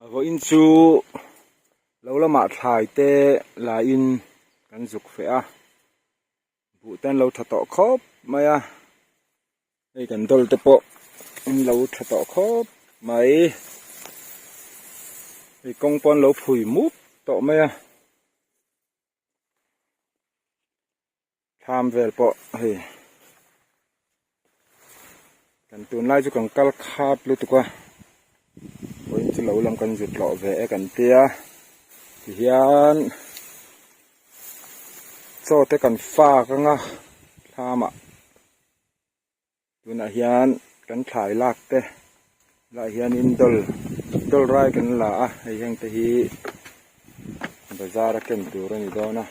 Vawiin chu lo lamah thlai te laiin kan zuk feh a, buh te an lo tha tawh khawp mai a, hei kan dawl te pawh an lo tha tawh khawp mai, hei kawng pawh an lo phui mup tawh mai a. Thlam vel pawh hei kan tunlai chu kan kal khat lutuk a vawiin chu lo lam kan zut lawh ve e kan tia tihian chaw te kan fak anga thlamah Tunah hian kan thlai lak te lah hianin dawl dawl rai kan la a hei heng te hi bazar a ken tur a ni dawn a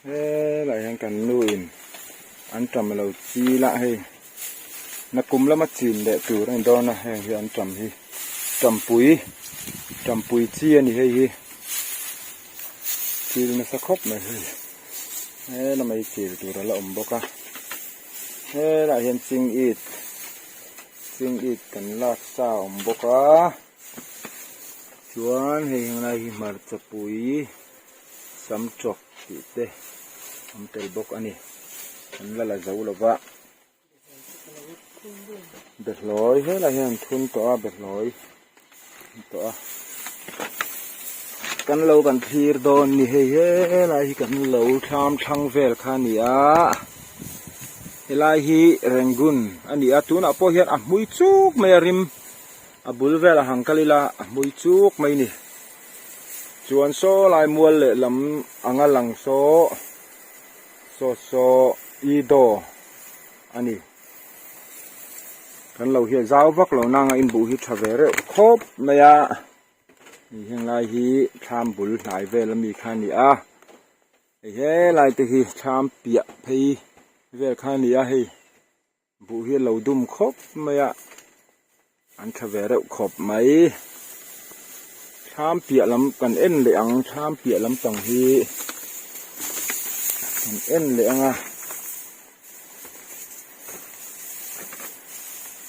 helaiah hian kan nu in an tam lo chil a hei nakum lama chin leh tur a ni dawn a heng hi an tam hi tampui tampui chi a ni hei hi chil nasa khawp mai hei helamah hi chil tur a la awm bawk a. Helaiah hian ching it ching it kan lak sa a awm bawk a chuan hei helai hi hmarcha pui sam tawk tih te awm tel bawk a ni an la la zo lo va behlawi helaiah hian an thun tawh a behlawi an tawh a kan lo kan thlir dawn ni hei helai hi kan lo thlam thlang vel kha a ni a helai hi rangoon a ni a tunah pawh hian a hmui chuk mai a rim a bul velah han kal ila a hmui chuk mai a ni chuan saw lai mual leh lam anga lang saw saw saw ido a ni. Kan lo hian zau vak lo nanga inbuh hi tha ve reuh khawp mai a hei heng lai hi thlam bul hnai vel ami kha a ni a hei helai te hi thlam piah phei vel kha a ni a hei buh hi a lo dum khawp mai a an tha ve reuh khawp mai thlam piah lam kan en leh ang thlam piah lampang hi kan en leh ang a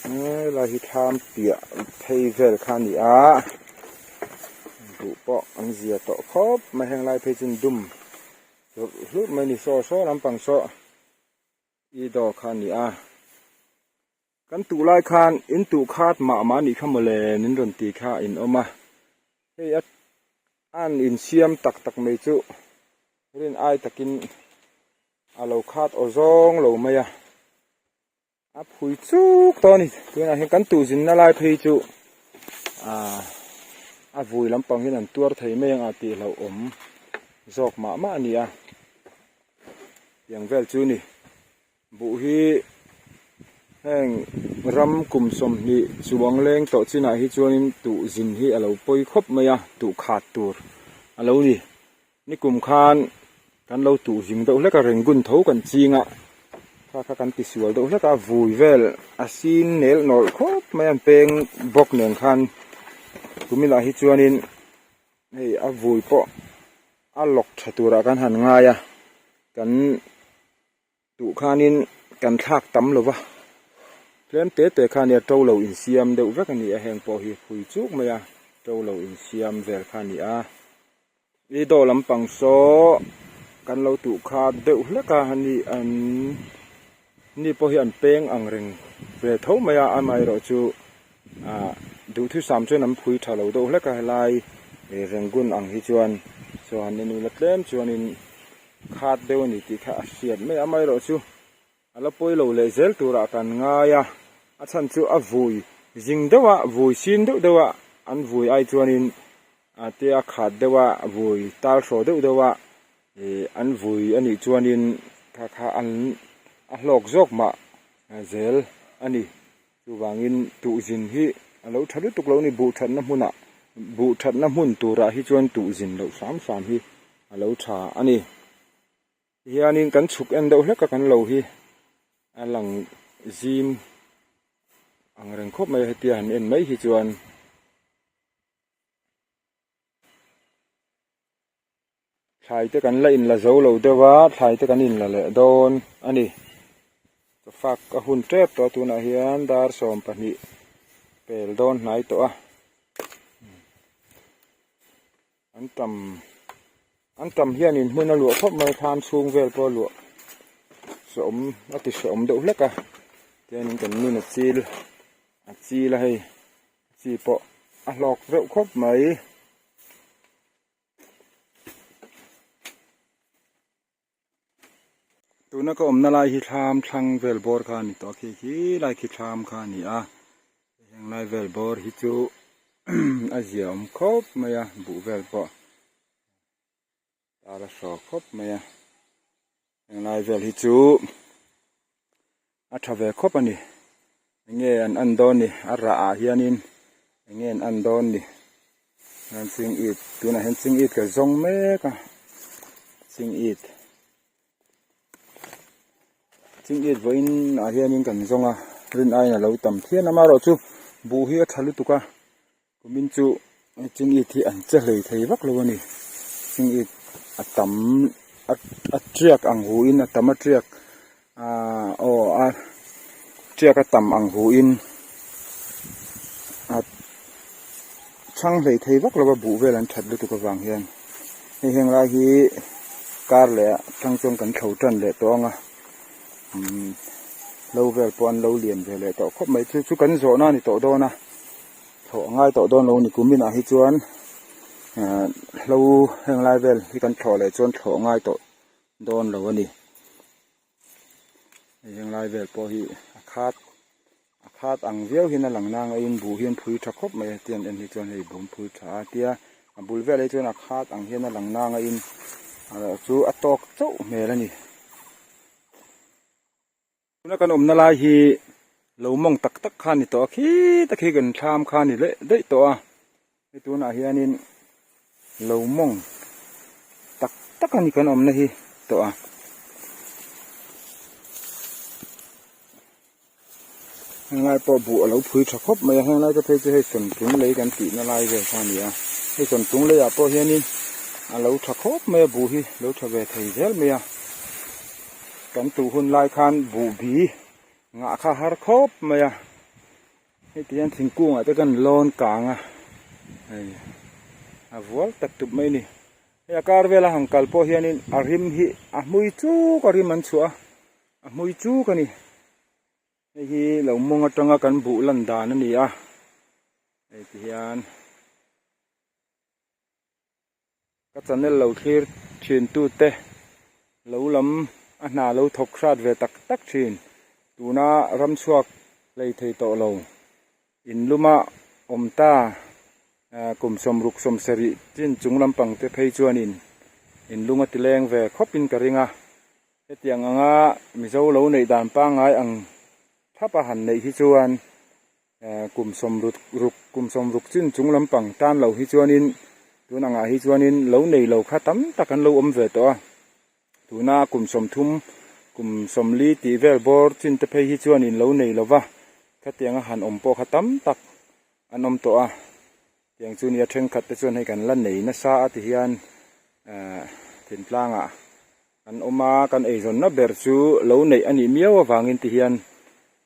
helai hi thlam piah phei vel kha a ni a duh pawh an zia tawh khawp mai heng lai phei chu an dum hlurh hlurh mai a ni saw saw lampang saw i dawr kha a ni a. Kan tuh lai khan in tuh khat mah mah anih kha mawle min rawn ti kha a inawm a, hei a an insiam tak tak mai chu rin ai takin a lo khat aw zawng lo mai a, a phui chuk tawh a ni tunah hian kan tuh zinna lai phei chu ah a vui lampang hian an tuar thei mai ang a tih hlauhawm zawk mah mah a ni a, tiang vel chu a ni. Buh hi heng ram kum 20 chuang leng tawh chinah hi chuanin tuh zin hi a lo pawi khawp mai a, tuh khat tur a lo ni. Nikum khan kan lo tuh zing deuh hlek a, Rangoon tho kan ching a, kha kha kan tisual deuh hlek a, vui vel a sin nel nawlh khawp mai a, an peng bawk nen khan kumilah hi chuanin hei a vui pawh a lawk tha turah kan han ngai a, kan. Duh khanin kan thlak tam lo va, tlem te te kha nia to lo insiam deuh vek a ni a, heng pawh hi phui chuk mai a, to lo insiam vel kha a ni a. I dawh lampang saw kan lo tuh kha deuh hlek a, ani an ni pawh hi an peng ang reng ve tho mai a, amaherawh chu ah duhthusam chuan an phui tha lo deuh hlek a, helai Rangoon ang hi chuan saw han en ula tlem chuanin. Khat deuh a ni tih kha a hriat mai a, amaherawhchu a la pawi lo leh zel turah kan ngai a, a chhan chu a vui zing deuh a, vui sin deuh deuh a an vui ai chuanin a tia khat deuh a vui tal hraw deuh deuh a ih an vui a nih chuanin kha kha an a hlawk zawk mah zel a ni. Chuvangin tuhzin hi a lo tha lutuk lo a ni, buh thatna hmunah buh thatna hmun turah hi chuan tuhzin loh hram hram hi a lo tha a ni. Tihianin kan chhuk en deuh hlek a kan lo hi a lang zim ang reng khawp mai a hetia han en mai hi chuan. Thlai te kan la inla zo lo deuh a, thlai te kan inla leh dawn a ni. Chawfak a hun tep tawh a tunah hian dar 12 pel dawn hnai tawh a. Antam antam hianin hmun a luah khawp mai a thlam chhung vel pawh a luah hrehawm a ti hrehawm deuh hlek a tihianin kan nun a chil a chil a hei chi pawh a hlawk reuh khawp mai. Tuna ka awmna lai hi thlam thlang vel bawr kha a ni tawh a khi khi lai khi thlam kha a ni a heng lai vel bawr hi chu a zia awm khawp mai a buh vel pawh tar a hraw khawp mai a heng lai vel hi chu a tha ve khawp a ni enge an an dawn ni a rah ah hianin enge an an dawn ni hian ching it tunah hian ching it ka zawng mek a ching it ching it vawiin ah hianin kan zawng a rin aiin a lo tam phian a amaherawhchu buh hi a tha lutuk a kumin chu ching it hi an che hlei thei vak lo a ni ching it a tam a tiak ang hu in a tam a tiak ahh aw a tiak a tam ang hu in a chhang hlei thei vak lo a buh vel an that lutuk avang hian hei heng lai hi kar leh ah tang chuan kan thlo tan leh tawh ang a umm lo vel pawh an lo lian ve leh tawh khawp mai chu chu kan zawhna a ni tawh dawn a. Thlawh a ngai tawh dawn lo ni kum inah hi chuan ehh hlo heng lai vel hi kan thlawh leh chuan thlawh a ngai tawh dawn lo a ni hei heng lai vel pawh hi a khat a khat ang viau hian a lang nang a in buh hian phui tha khawp mai a tiang en hi chuan hei bum phui tha a tia a bul velah hi chuan a khat ang hian a lang nang a in chu a tawk chauh hmel a ni. Tuna kan awmna lai hi lo mawng tak tak kha a ni tawh a khi tak hi kan thlam kha a ni leh daih tawh a hei tunah hianin lo mawng tak tak a ni kan awmna hi tawh a. Henglai pawh buh a lo phui tha khawp mai a henglai te phei chu hei sawntlung lei kan tihna lai vel kha a ni a hei sawntlung leiah pawh hianin a lo tha khawp mai a buh hi a lo tha ve thei zel mai a kan tuh hun lai khan buh bi ngah kha a har khawp mai a heti hian thingkungah te kan lawn kang a hei a vual tak tup mai a ni hei a kar vela han kal pawh hianin a rim hi a hmui chuk a rim an chhuah a a hmui chuk a ni. Hei hi lo mawng atanga kan buh lan dan a ni a hei ti hian ka channel lo thlir thin tute lo lam a hna lo thawk hrat ve tak tak thin tuna ram chhuak hlei thei tawh lo in luma awm ta kum sawmruk sawmsarih chin chung lampang te phei chuanin in lung a ti leng ve khawp in ka ring a. Hetiang anga Mizo lo neih dan pangngai ang thlap a han neih hi chuan kum sawmruk ruk kum sawmruk chin chung lampang tan lo hi chuanin tun angah hi chuanin lo nei lo kha tam tak an lo awm ve tawh a. Tuna kum sawmthum kum sawmli tih vel bawr chin te phei hi chuanin lo nei lo va, khatianga han awm pawh kha tam tak an awm tawh a. Tiang chu nia thenkhat te chuan hei kan la nei nasa a ti hian ehh thingtlangah kan awm a kan eizawnna ber chu lo neih a nih miau avangin ti hian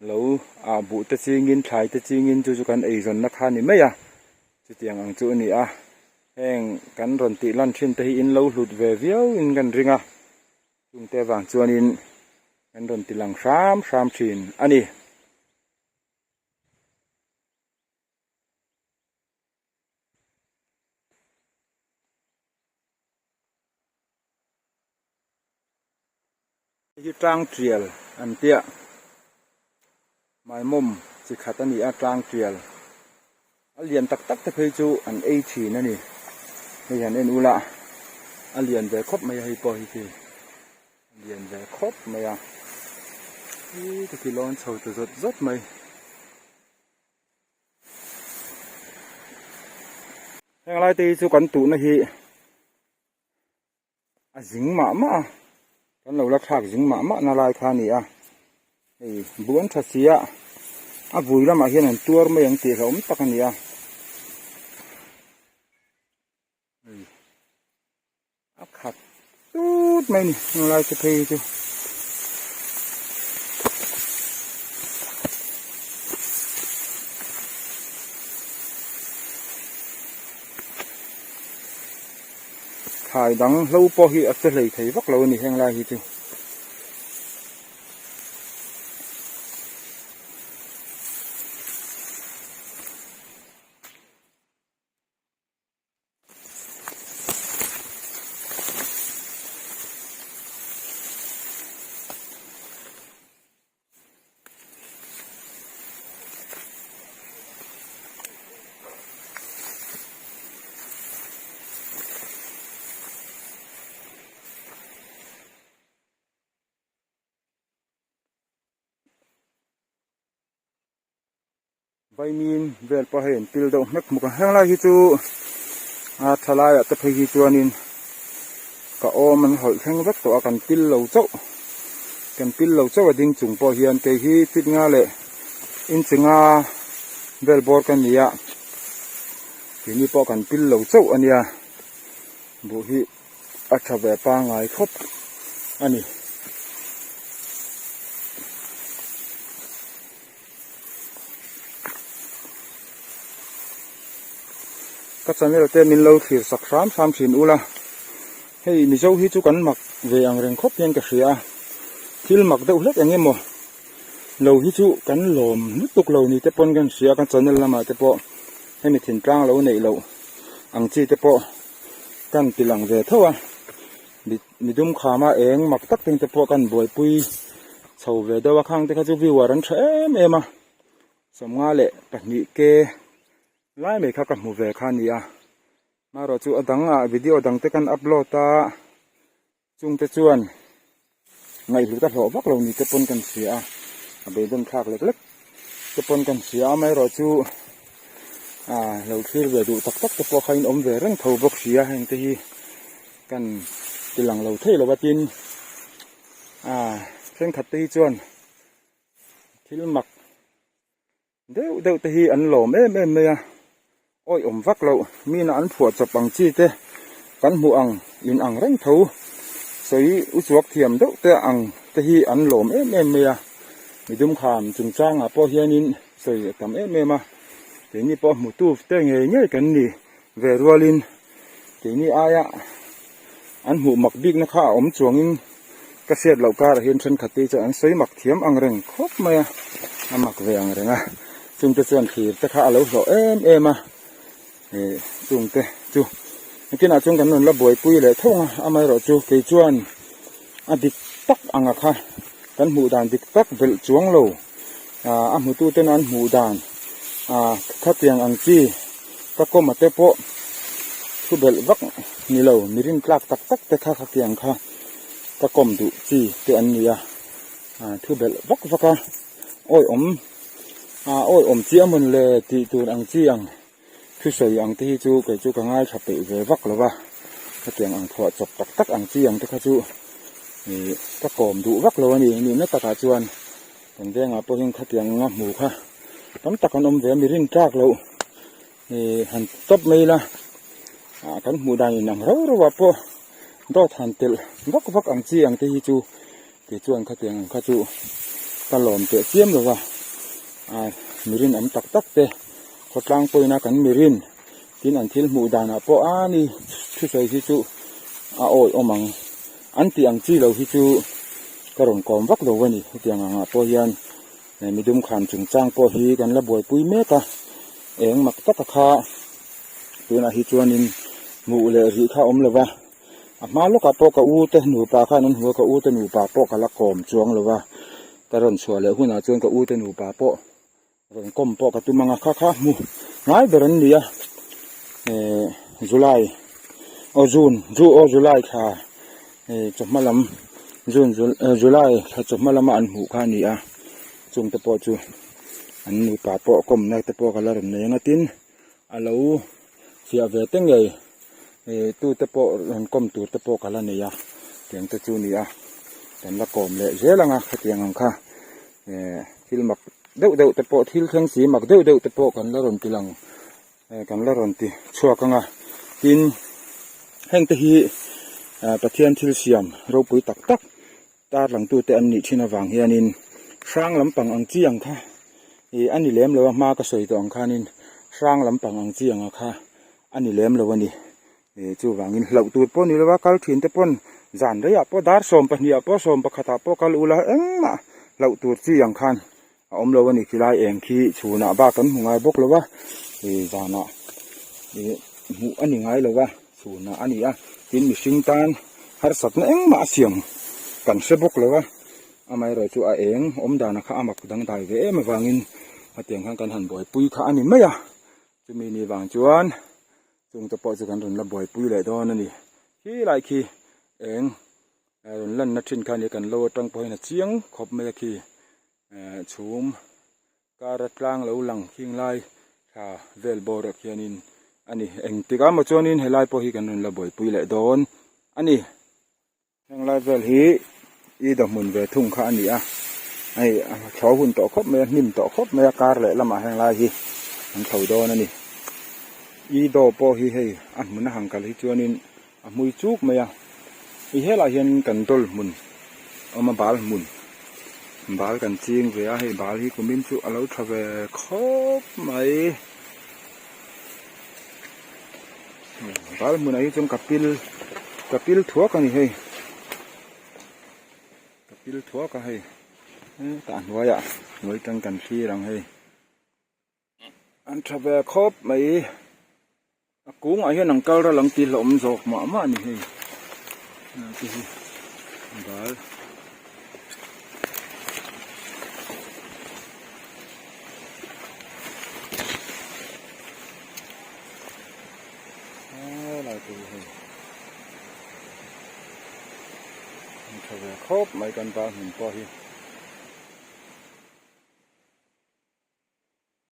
lo ah buh te chingin thlai te chingin chu chu kan eizawnna kha a ni mai a chutiang ang chu a ni a heng kan rawn tih lan thin te hi in lo hlut ve viau in kan ring a chungte avang chuanin kan rawn ti lang hram hram thin a ni. Hei hi tlang tial an tia maimawm chi khat a ni a tlang tial a lian tak tak te phei chu an ei thin a ni hei han en ula a lian ve khawp mai a hei pawh hi khi a lian ve khawp mai a hi te khi lawn chho ta zawt zawt mai. Heng lai te hi chu kan tuhna hi a zing mah mah a kan lo la thlak zing mah mah na lai kha a ni a hei buh an tha si a a vui lamah hian an tuar mai ang tih hlauhawm tak a ni a hei A khat tut mai a ni heng lai te phei hi chu. Thlai dang hlo pawh hi a che hlei thei vak lo a ni heng lai hi chu. Vaimim vel pawh hei an pil deuh hmek hmuk a henglai hi chu a thalai ah te phei hi chuanin ka awm an hawlh thleng vek tawh a kan pil lo chauh kan pil lo chauh a ding chung pawh hian kei hi fit nga leh inch nga vel bawr ka ni a keini pawh kan pil lo chauh a nia buh hi a tha ve pangngai khawp a ni. Ka channel te min lo thlir sak hram hram thin ula hei mizo hi chu kan mak ve ang reng khawp hian ka hria a thil mak deuh hlek eng emaw lo hi chu kan lawm lutuk lo ni te pawn kan hria ka channel lamah te pawh hemi thintlang lo neih loh ang chi te pawh kan ti lang ve tho a midum khama eng mak tak te pawh kan buaipui chho ve deuh a khang te kha chu viewer an tha em em a 52 ke lai mai kha ka hmu ve kha a ni a marawh chu a dang ah video dang te kan upload a chung te chuan ngaihhlut a hlawh vak lo ni te pawn kan hria a a beidawn thlak lek lek te pawn kan hria a amaherawh chu ah lo thlir ve duh tak tak te pawh kha in awm ve reng tho bawk si a heng te hi kan ti lang lo thei lo a tin ah thenkhat te hi chuan thil mak deuh deuh te hi an lawm em em mai a awi awm vak loh mina an phuah chawp ang chi te kan hmuh ang in ang reng tho sawi u chuak thiam deuh te ang te hi an lawm em em mai a midum kham chungchangah pawh hianin sawi a tam em em a keini pawh hmutu te ngei ngei kan ni ve rualin keini aia an hmuh mak bikna kha a awm chuangin ka hriat loh karah hian thenkhat te chuan an sawi mak thiam ang reng khawp mai a a mak ve ang reng a chungte chuan thlir te kha a lo hlawh em em a ih chungte chu nakinah chuan kan rawn la buaipui leh tho ang a amaherawh chu kei chuan a dik tak anga kha kan hmuh dan dik tak belh chuang lo ah a hmutu ten an hmuh dan ah khatiang ang chi ka kawma te pawh thu belh vak ni lo mi rin tlak tak tak te kha khatiang kha ka kawm duh chi te an ni a ah thu belh vak vak a awi awm ah awi awm chiah mawn le tih tur ang chi ang. Thusawi ang te hi chu kei chu ka ngaithla peih ve vak lo va, hetiang ang phuah chawp tak tak ang chi ang te kha chu ih ka kawm duh vak lo a ni. Nihna takah chuan kan vengah pawhin khatiang anga hmu kha tam tak an awm ve a, mi rin tlak loh ih han tawp mai ila ah kan hmuh dan inang rau rauh ah pawh dawt han telh vak vak ang chi ang te hi chu kei chuan khatiang ang kha chu ka lawm teh chiam lo va, ah mi rinawm tak tak te. Khawtlang pawhin a kan mirin tin an thil hmuh danah pawh a ni thusawi hi chu a awi awm ang an tih ang chi lo hi chu ka rawn kawm vak lo a ni hetiang angah pawh hian midum khan chungchang pawh hi kan la buaipui mek a eng mak taka kha tunah hi chuanin hmuh leh rih kha a awm lo va a hma lawkah pawh ka u te nupa khan an hmu a ka u te nupa pawh ka la kawm chuang lo va ka rawn chhuah leh hunah chuan ka u te nupa pawh. Rawn kawm pawh ka tum ang a kha kha hmu ngai ber an ni a eh July aw June Ju aw July thla eh chawhma lam June July thla chawhma lama an hmuh kha a ni a chung te pawh chu an nupa pawh kawmna te pawh ka la rawn nei ang a tin a lo fiah ve te ngei eh tute pawh rawn kawm tur te pawh ka la nei a tiang te chu a ni a kan la kawm leh zel ang a khatiang ang kha eh thil mak deuh deuh te pawh thil thleng si mak deuh deuh te pawh kan la rawn ti lang eh kan la rawn ti chhuak ang a tin heng te hi ah Pathian thil siam ropui tak tak tar lang tu te an nih thin avang hianin hrang lampang ang chi ang kha ih a ni lem lo a hma ka sawi tawh ang khanin hrang lampang ang chi ang a kha a ni lem lo a ni. Ih chuvangin hlauh tur pawh ni lova kal thin te pawn zan reiah pawh dar 12 ah pawh 11 ah pawh kal ula engmah hlauh tur chi ang khan a awm lo a ni khilai eng khi chhunah bak kan hmu ngai bawk lo va ih zanah ih hmuh a ni ngai lo va chhunah a ni a tin mihring tan harsatna engmah a siam kan hre bawk lo va amaherawh chu a eng awm dana kha a mak dangdai ve em avangin hetiang khan kan han buaipui kha a ni mai a chumi ni vang chuan. Chung te pawh chu kan rawn la buaipui leh dawn a ni. Khi lai khi eng rawn lanna thin kha a ni a, kan lo atang pawhin a chiang khawp mai a khi chhum kara tlang lo lang khing lai thla vel bawr ah khianin a ni. Engtik ah maw chuanin helai pawh hi kan rawn la buaipui leh dawn a ni. Heng lai vel hi i dawhmun ve thung kha a ni a, hei a thlo hun tawh khawp mai a, hnim tawh khawp mai a, kar leh lamah heng lai hi an thlo dawn a ni. I daw pawh hi hei a hmun a han kal hi chuanin a hmui chuk mai a, i helaiah hian kan dawl hmun a awm a, bal hmun bal kan ching ve a, hei bal hi kumin chu a lo tha ve khawp mai. Bal hmunah hi chuan ka pil ka pil thuak a ni hei ka pil thuak a hei tah hnuaiah hnuai tang kan thlir ang hei an tha ve khawp mai a kungah hian an kal ral ang tih hlauhawm zawk mah mah a ni hei te hi bal. Helai te hi hei an tha ve khawp mai kan bal hmun pawh hi.